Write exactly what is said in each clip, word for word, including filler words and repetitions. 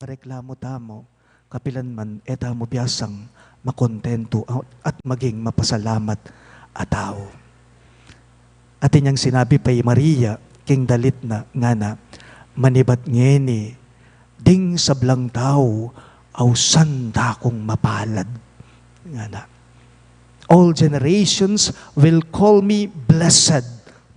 Pareklamu tamu, kapilan man e tamu biasang makontentu at maging mapasalamat a tau. Atin yang sinabi pa i Maria king dalit na, ngana, manibat ngeni ding sablang tau, ausan da kung mapalad. Ngana, all generations will call me blessed,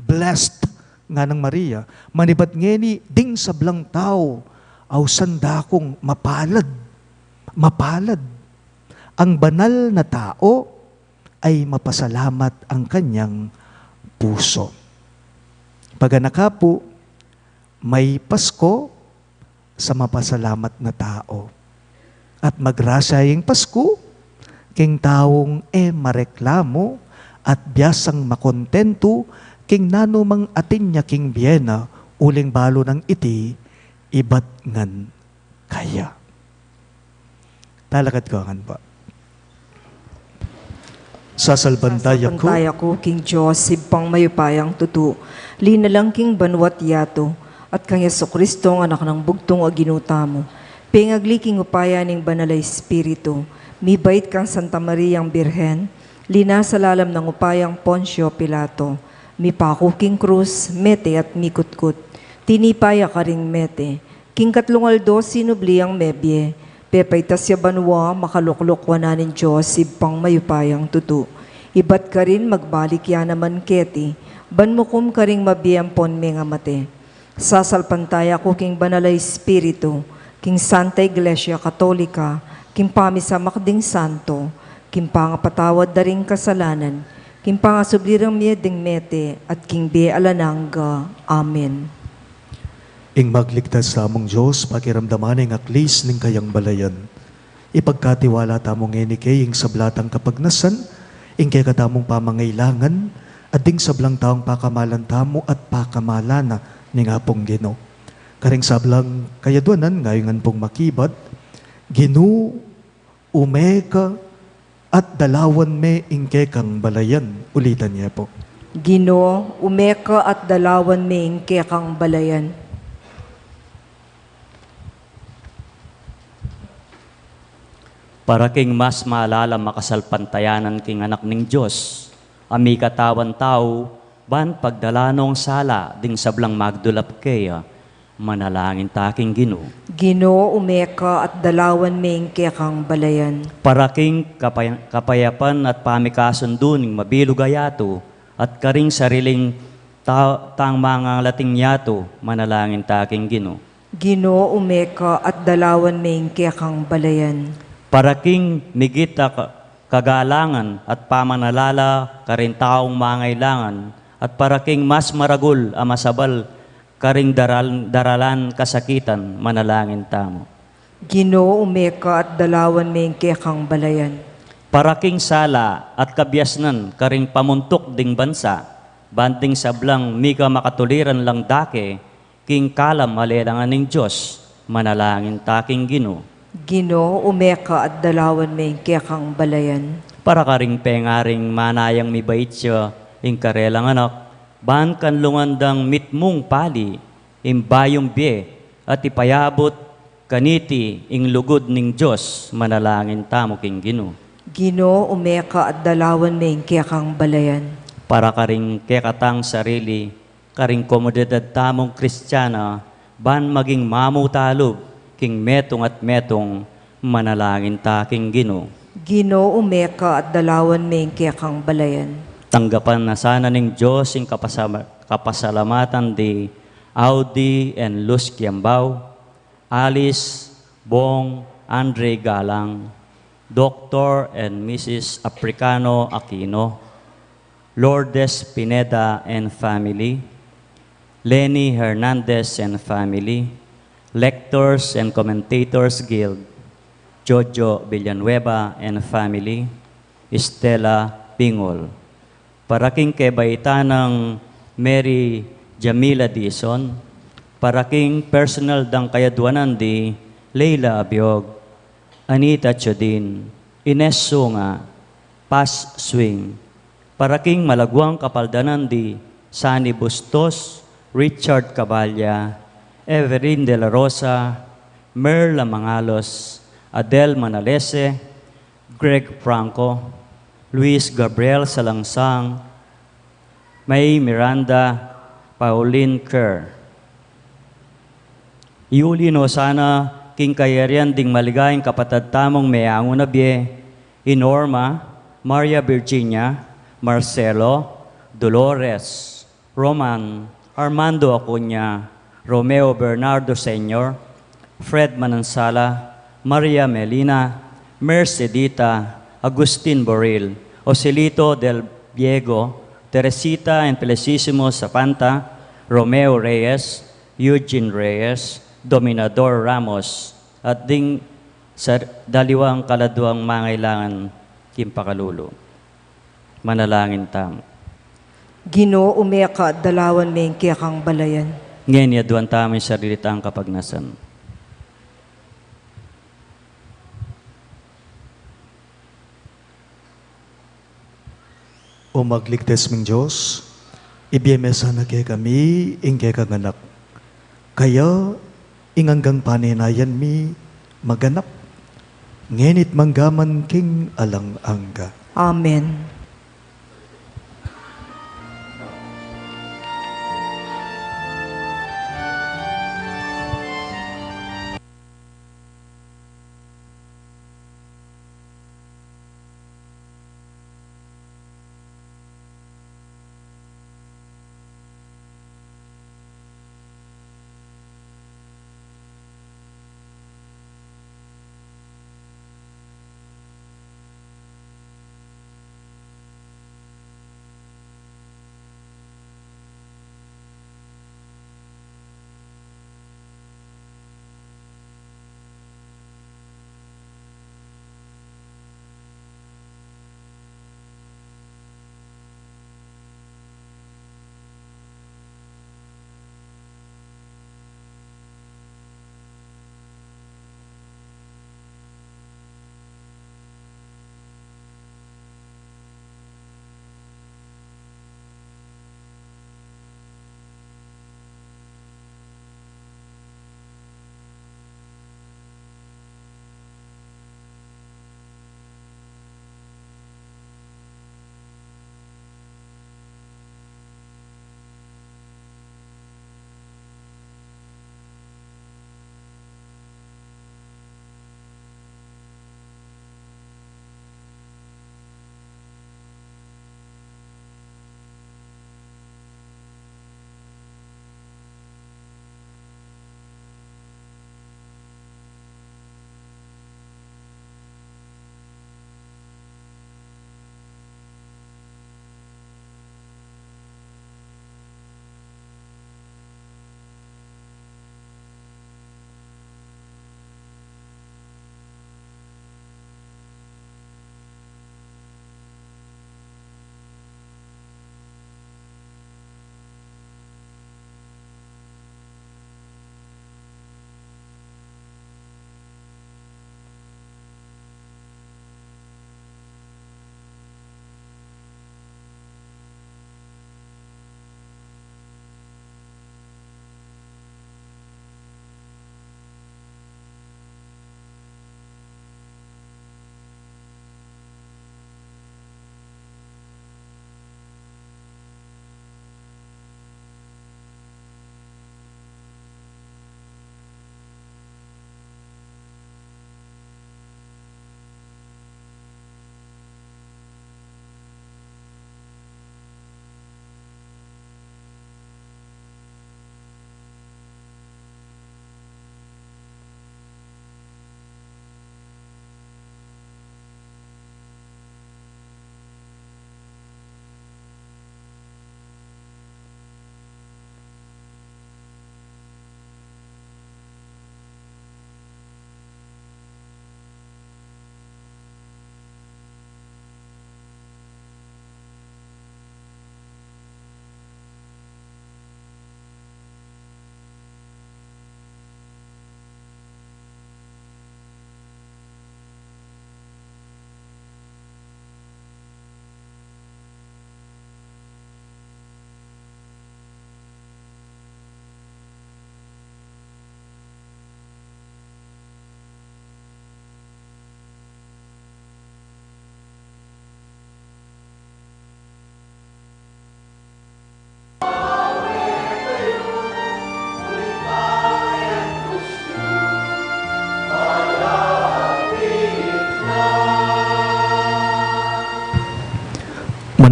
blessed. Nganang Maria, manibat ngeni ding sablang tau, ausan da kung mapalad, mapalad. Ang banal na tao ay mapasalamat ang kanyang puso. Paganaka pu, may Pasko sa mapasalamat na tao. At magrasya ing Pasku king taung e mareklamu at biasang makontentu king nanumang atin ya king bie na, uling balu nang iti ibat ngan kaya. Talakad ko ngan pu. Sasalpantaya ku. Sasalpantaya ku king Dios, Ibpang mayupayang tutu, linalang king banua't yatu, at kang Jesucristo, ang Anak nang bugtung a Ginu tamu, pengagli king upaya ning Banal a Espiritu, mibait kang Santa Mariang Birhen, linasa lalam nang upayang Poncio Pilato, mipaku king krus, mete at mikutkut, tinipa ya karing mete, king katlung aldo sinubli yang mebie, pepaitas ya banua, makalukluk wanan ning Dios, Ibpang mayupayang tutu. Ibat karin magbalik ya naman keti, ban mukum karing mabie ampon mengamate. Sasalpantaya ku king Banal a Espiritu, king Santa Iglesia Katolika, king pamisamak ding santo, king pangapatawad da ring kasalanan, king pangasubli rang mie ding mete, at king bie alang angga. Amen. Ing magligtas tamung Dios, pakiramdaman ing aklis ning kayang balayan. Ipagkatiwala tamu ngeni kaya ing sabla tang kapagnasan, ing kekatamung pamangailangan, at ding sablang taung pakamalan tamu at pakamalan na ning Apung Ginu. Karing sablang kayadwanan, ngayungan pung makibat, Ginu, ume ka at dalawan me ing kekang balayan. Ulitan ye pu. Ginu, ume ka at dalawan me ing kekang balayan. Para king mas malalam a kasalpantayanan king Anak ning Dios, a mikatawan tau, ban pagdalan nong sala ding sablang magdulap keya, manalangin ta king Ginu. Ginu, ume ka at dalawan me ing kekang balayan. Para king kapay-, kapayapan at pamikasundu ning mabilug a yatu, at karing sariling ta-, tang mangalating yatu, manalangin ta king Ginu. Ginu, ume ka at dalawan me ing kekang balayan. Para king migit a ka-, kagalangan at pamanalala karing taung mangailangan, at para king mas maragul a masabal karing daral-, daralan kasakitan, manalangin tamu. Ginu, ume ka at dalawan me ing kekang balayan. Para king sala at kabiasnan karing pamuntuk ding bansa, ban ding sablang mika makatuliran lang dake, king kalam a lelangan ning Dios, manalangin ta king Ginu. Ginu, ume ka at dalawan me ing kekang balayan. Para karing pengaring manayang mibait ya ing karelang anak, ban kanlungan dang mitmung pali ing bayung bie, at ipayabut kaniti ing lugud ning Dios, manalangin tamu king Ginu. Ginu, ume ka at dalawan me ing kekang balayan. Para karing kekatang sarili, karing komunidad tamung Kristiana, ban maging mamutalub king metung at metung, manalangin ta king Ginu. Ginu, ume ka at dalawan me ing kekang balayan. Tanggapan na sana ning Dios ing kapasama-, kapasalamatan di Audi and Luz Kiambao, Alice, Bong, Andre Galang, Doktor and Missus Africano Aquino, Lourdes Pineda and family, Leni Hernandez and family, Lectors and Commentators Guild, Jojo Villanueva and family, Estela Pingol. Para king kebaitan nang Mary Jamila Dizon, para king personal dang kayadwanan di Leila Abiog, Anita Chodin, Ines Sunga, Paz Swing, para king malaguang kapaldanan di Sani Bustos, Richard Caballa, Everine de la Rosa, Merla Mangalos, Adel Manalese, Greg Franco, Luis Gabriel Salangsang, May Miranda, Pauline Kerr. Iuli no sana king kayarian ding maligayang kapatad tamung meangu na bie, i Norma, Maria Virginia, Marcelo, Dolores, Roman, Armando Acuña, Romeo Bernardo Senior, Fred Manansala, Maria Melina, Mercedita, Agustin Boril, Joselito del Diego, Teresita and Felicissimo Zapanta, Romeo Reyes, Eugene Reyes, Dominador Ramos, at ding sa daliwang kaladwang mangailangan king pakalulu. Manalangin tamu. Ginu, ume ka, dalawan me ing kekang balayan. Ngeni aduan tamu ing sarili tang kapagnasan. O magligtas ming Dios, ibie me sana kekami ing kekang Anak. Kaya ing anggang paninayan mi maganap, ngeni't manggaman king alang angga. Amen.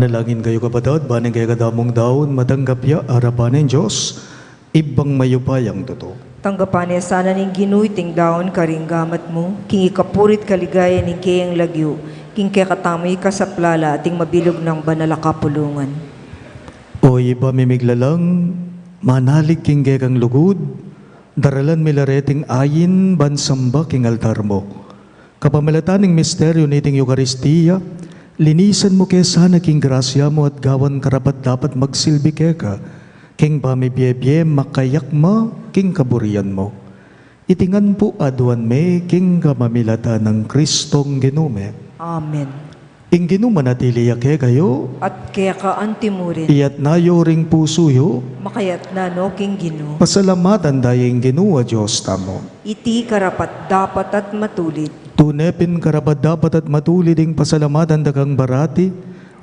Manalangin kayu, kapatad, ban ing kekadamung daun matanggap ya arapan ning Dios, Ibpang mayupayang tutu. Tanggapan na sana ning Ginu iting daun karing gamat mu, king ikapuri't kaligayan ning keyang lagyu, king kekatamu ikasaplala at ing mabilug nang banal a kapulungan. O Ibpa ming miglalang, manalig king kekang lugud, daralan mi la reting ayin ban samba king altar mu. Kapamilatan ning misteryu niting Eukaristia, linisan mu ke sana king grasya mu at gawan karapat-dapat magsilbi keka, king pamibiye-biye makayak ma king kaburian mu. Iti ngan pu aduan mi king kapamilatan nang Kristong Ginu mi. Amen. Ing Ginu manatili ya kekayu. At keka antimurin. Iyatas yu ring pusu yu. Makayatas no king Ginu. Pasalamatan da ing Ginu a Dios tamu. Iti karapat-dapat at matulid. Tune pin karapat-dapat at matulid ing pasalamatan da kang parati,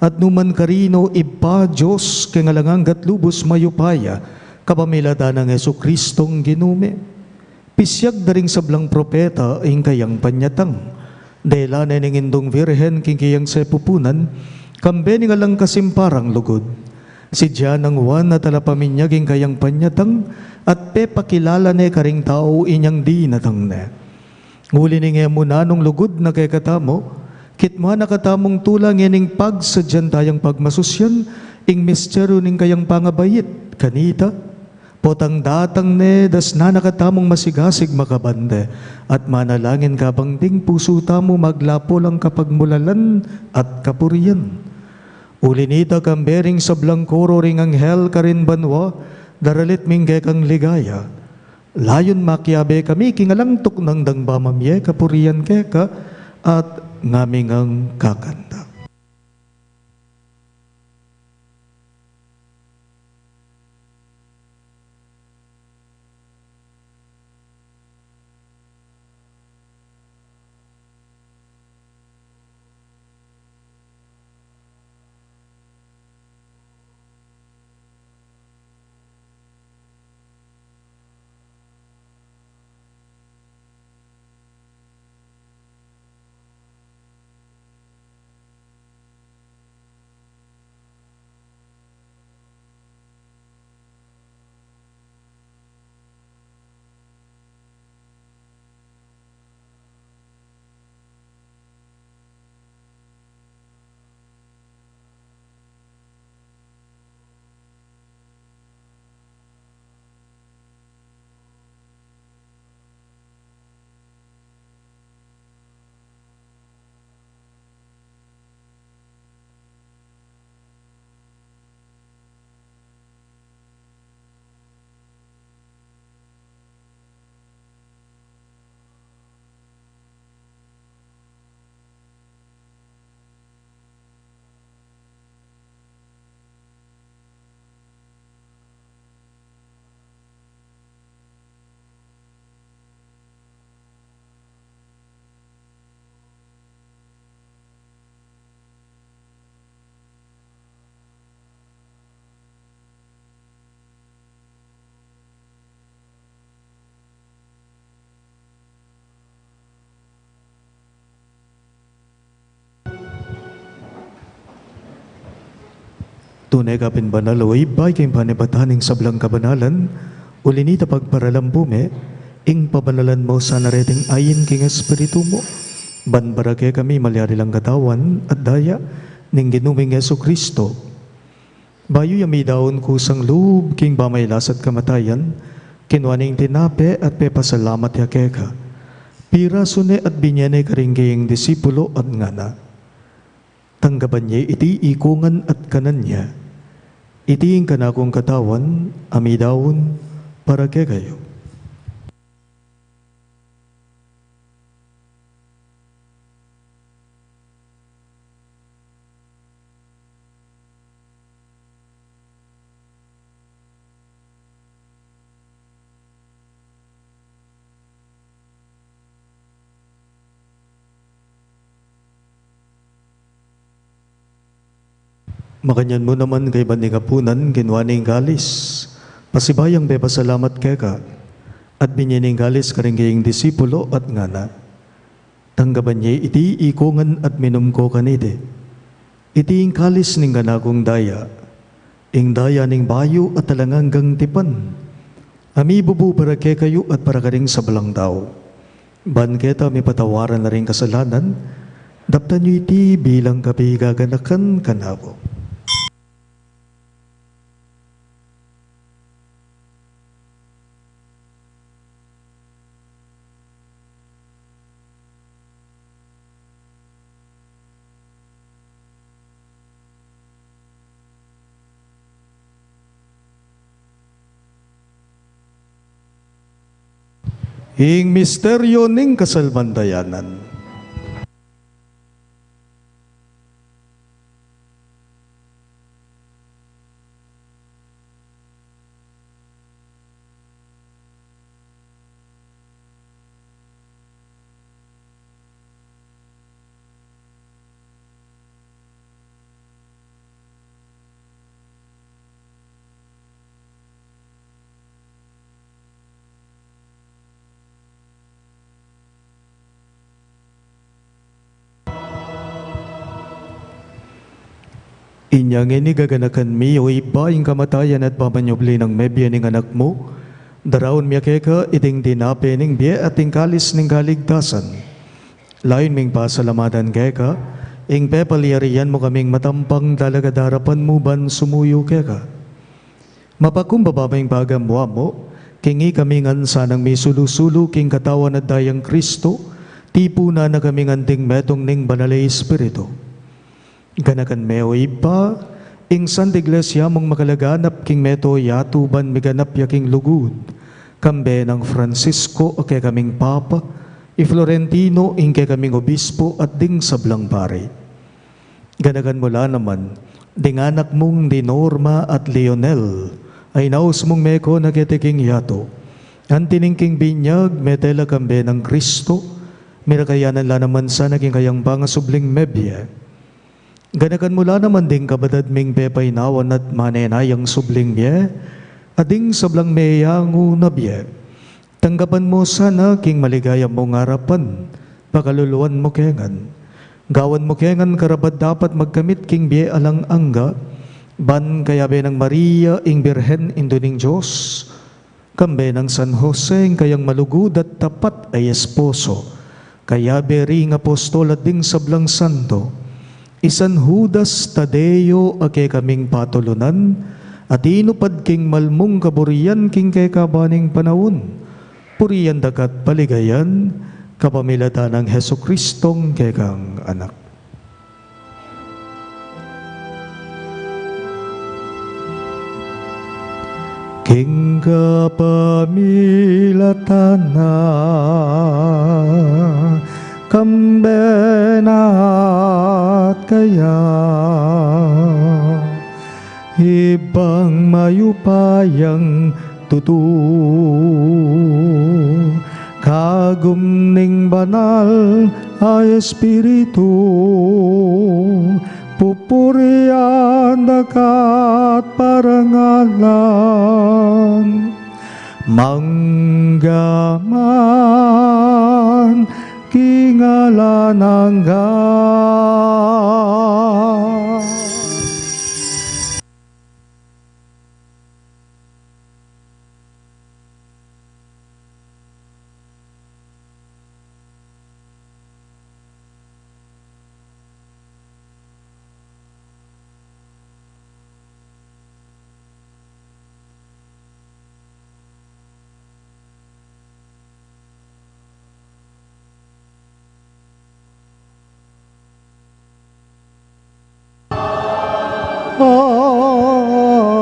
at nukarin man, Ibpa, Dios king alang angga at lubus mayupaya, kapamilatan nang Jesucristong Ginu mi. Pisyag da ring sablang propeta ing kayang panyatang. Dela ne ning Indung Virgen king kayang sepupunan, kambe ning alang kasimparang lugud. Sidya nang Juan a talapaminyag ing kayang panyatang, at pepakilala ne karing tau inyang dinatang ne. Uli ning e mu nanung lugud na kekatamu, kitmuan na katamung tula ngening pagsadyan tayang pagmasusyan ing misteryu ning kayang pangabait kanita. Potang datang ne, dasnan na katamung masigasig makabande, at manalangin kabang ding pusu tamu maglapo lang kapagmulalan at kapurian. Uli nita, kambe ring sablang koro ring anghel karin banua, daralit mi ing kekang ligaya. Layun makiabe kami king alang tuknang dang pamamie kapurian keka, at ngami ngang kakanta. Tune ka pin banal, o Ibpa, king panibatan ning sablang kabanalan, uli nita pagparalan mu me, ing pabanalan mu sana reting ain king Espiritu mu. Ban para kekami malyari lang katawan at daya ning Ginu ming Jesucristo. Bayu ya midaun kusang lub king pamagkasakit at kamatayan, kinua ne ing tinape at pepasalamat ya keka. Pirasu ne at binye ne karing kayang disipulo at ngana: Tanggapan ye iti ikongan at kanan ye. Iti ing kanakung katawan a midaun para kekayu. Makanyan mu naman kaybat ning apunan, kinua ne ing kalis, pasibayung pepasalamat keka, at binye ne ing kalis karing kayang disipulo at ngana: Tanggapan ye iti ikongan at minum ko kaniti. Iti ing kalis ning kanakung daya, ing daya ning bayu at alang anggang tipan, a mibubu para kekayu at para karing sablang tau. Ban keta mipatawaran na ring kasalanan, daptan yu iti bilang kapigaganakan kanaku. Ing misteryo ning kasalpantayanan. Inya ngeni gaganakan mi, o Ibpa, ing kamatayan at pamanyubli nang mebie ning Anak mu, daraun mi keka iting tinape ning bie at ing kalis ning kaligtasan. Layun ming pasalamatan keka ing pepalyarian mu kaming matampang talaga darapan mu ban sumuyu keka. Mapakumbaba ming pagamuan mu, king ikami ngan sanang misulu-sulu king katawan at dayang Kristo, tipunan na kami ngan ding metung ning Banal a Espiritu. Ganakan me, o Ibpa, ing Santa Iglesia mung makalaganap king meto yatu ban miganap ya king lugud, kambe nang Francisco a kekaming Papa, i Florentino ing kekaming Obispo at ding sablang pari. Ganakan mu la naman ding anak mung di Norma at Lionel, a inaus mung meko na keti king yatu. Anti ning king binyag, mete la kambe nang Kristo, mirakayanan la naman sana king kayang pangasubling mebie. Ganakan mu la naman ding kapatad ming pepainawan at manenayang subling mie, at ding sablang meyangu na bie. Tanggapan mu sana king maligaya mung arapan, pakaluluan mu ke ngan. Gawan mu ke ngan karapat-dapat magkamit king bie alang angga, ban kayabe nang Maria ing Birhen, Indu ning Dios, kambe nang San Jose ing kayang malugud at tapat a esposo, kayabe ring apostol at ding sablang santo, i San Judas Tadeo a kekaming patulunan, a tinupad king mal mung kaburian king kekaban ning panaun, purian da ka at paligayan, kapamilatan nang Jesucristong kekang Anak. King kapamilatan na, kambe na at kaya, Ibpang mayupayang tutu, kagum ning Banal a Espiritu, pupurian da ka at parangalan, mangga man king alang angga.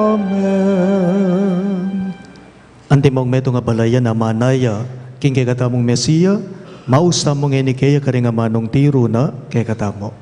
Amen. Antimong metung a balayan a manaya king kekatamung Mesia, maus tamu ngeni keya karing amanung tiru na kekatamu.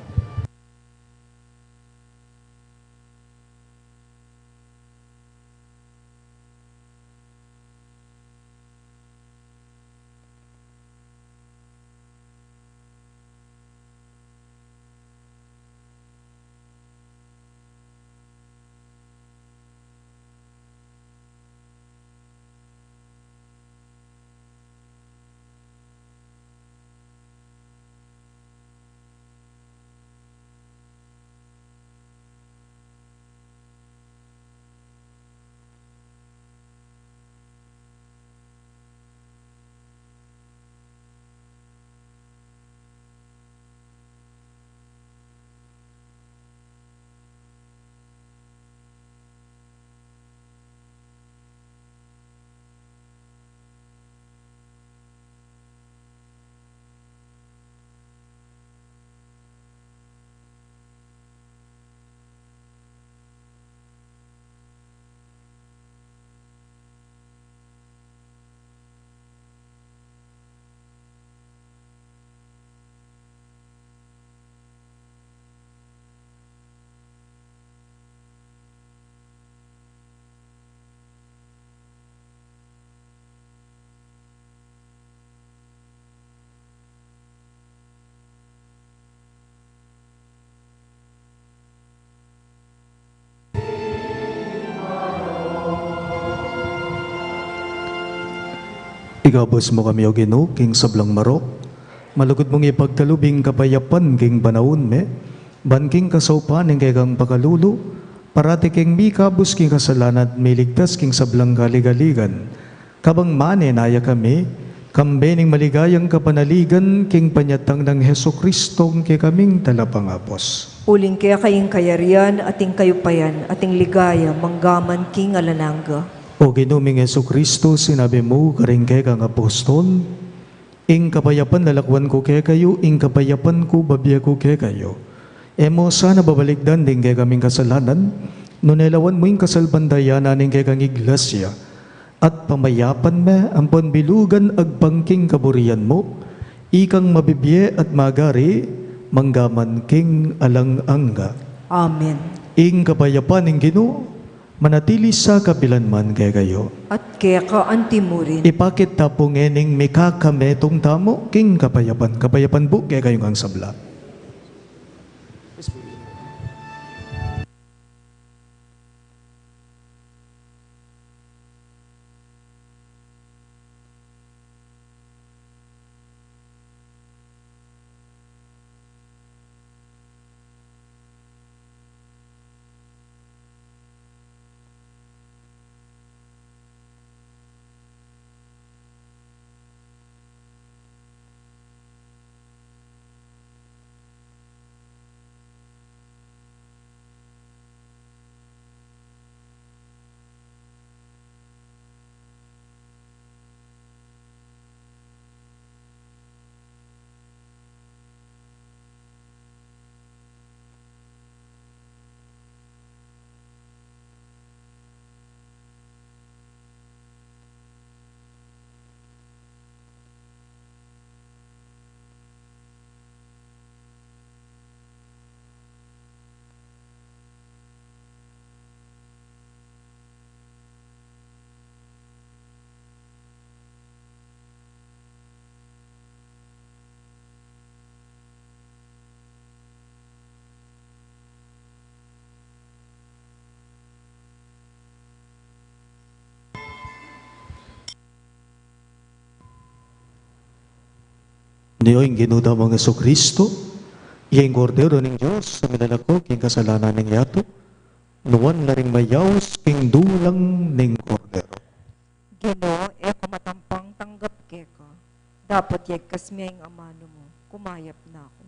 Ikabus mu kami, O Ginu, king sablang marok. Malugud mung ipagkalub ing kapayapan king panaun mi, ban king kasaupan ning kekang pakalulu, parati keng mikabus king kasalanan at miligtas king sablang kaligaligan. Kabang manenaya kami, kambe ning maligayang kapanaligan king panyatang nang Jesucristo, ing kekaming talapangabus. Uling keka ing kayarian, at ing kayupayan, at ing ligaya, manggaman king alang angga. O Ginu ming Jesucristo, sinabi mu karing kekang apostol, ing kapayapan lalakwan ku kekayu, ing kapayapan ku bibie ku kekayu. E mu sana babalikdan ding kekaming kasalanan, nune lawan mu ing kasalpantayanan ning kekang iglesia, at pamayapan me ampon bilugan agpang king kaburian mu, ikang mabibie at magari, manggaman king alang angga. Amen. Ing kapayapan ning Ginu, manatili sa kapilan man kekayu. At keka antimurin. Ipakit ta pu ngening mikakametung tamu king kapayapan. Kapayapan pu kekayu ngang sabla. Ini ing Ginu tamung Jesucristo, iya ing Kordero ning Dios, a milalako king kasalanan ning yatu. Nuan la ring mayaus king dulang ning Kordero. Ginu, e ku matampang tanggap keka, dapot yagkas me ing amanu mu, kumayap na ku.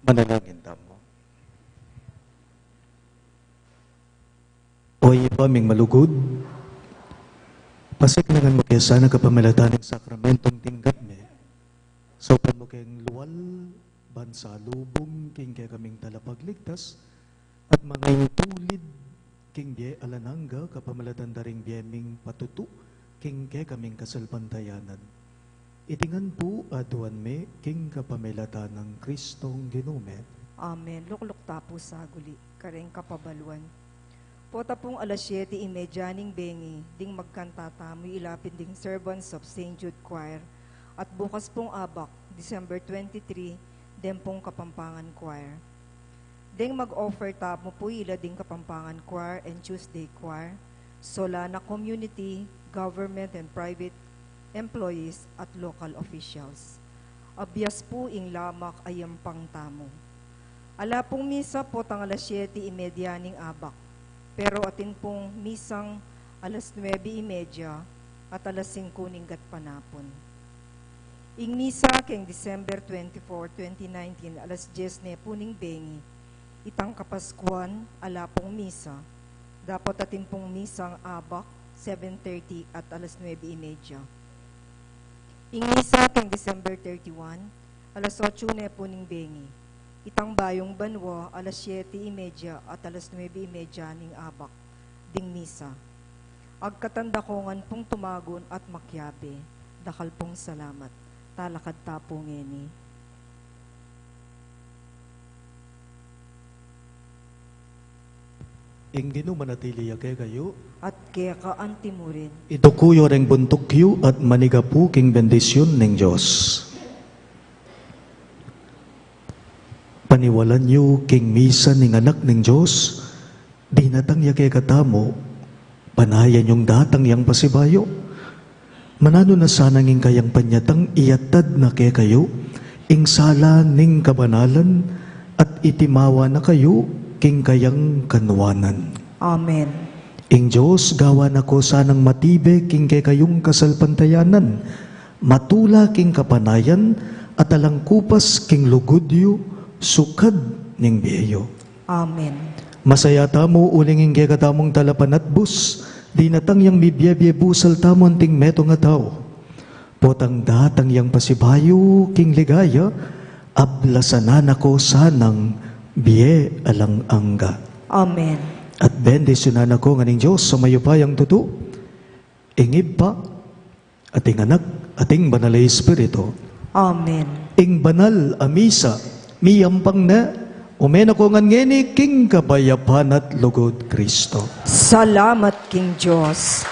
Manalangin tamu. O Ibpa ming malugud, pasiknangan mu ke sana kapamilatan ning sakramentong tinggap mi, saupan mu keng lual ban salubung king kekaming talapagligtas, at mangaintulid king bie alang angga kapamilatan da ring bie ming patutu king kekaming kasalpantayanan. Iti ngan pu aduan mi king kapamilatan nang Kristong Ginu mi. Amen. Lukluk ta pu saguli kareng kapabaluan. Pota pung alas siete y media ning bengi, ding magkanta tamu ila pin ding Servants of Saint Jude Choir, at bukas pung abak, December twenty-three, deng pung Kapampangan Choir. Deng mag-offer tamu pu ila ding Kapampangan Choir and Tuesday Choir, Solana Community, government and private employees at local officials. Abias pu ing lamak a yampang tamu. Ala pung misa potang alas siete y media ning abak, pero atin pung misang alas nuebe y media at alas singku ning gatpanapun. Ing misa keng December twenty-four, twenty nineteen, alas dies ne pu ning bengi. Itang Kapaskuan, ala pung misa. Dapot atin pung misang abak, seven thirty at alas nuebe y media. Ing misa keng December thirty-one, alas otsu ne pu ning bengi. Itang Bayung Banua, alas siete y media at alas nuebe y media ning abak ding misa. Agkatan da ko ngan pung tumagun at makiabe. Dakal pung salamat. Talakad ta pu ngeni. Ing Ginu manatili ya kekayu. At keka antimurin. Ituku yu reng buntuk yu at manigapu king bendisyun ning Dios. Paniwalan yu king misa ning Anak ning Dios, dinatang ya kekatamu, panayan yung datang yang pasibayu. Mananu na sanang ing kayang panyatang iyatad na kekayu ing sala ning kabanalan at itimawa na kayu king kayang kanuanan. Amen. Ing Dios gawan na ko sanang matibe king kekayung kasalpantayanan, matula king kapanayan, at alang kupas king lugud yu, sukad ning bie yu. Amen. Masaya tamu uling ing kekatamung talapanatbus, dinatang yang mibie-bie busal tamu anting metung a tau. Potang datang yang pasibayu king ligaya, ablasan na ko sanang bie alang angga. Amen. At bendisyunan na ko ngan ning Dios a mayupayang tutu, ing Ibpa, at ing Anak, at ing Banal a Espiritu. Amen. Ing banal a misa, miyampang na, ume na ko ngan ngeni king kabayapan at lugud Kristo. Salamat king Dios.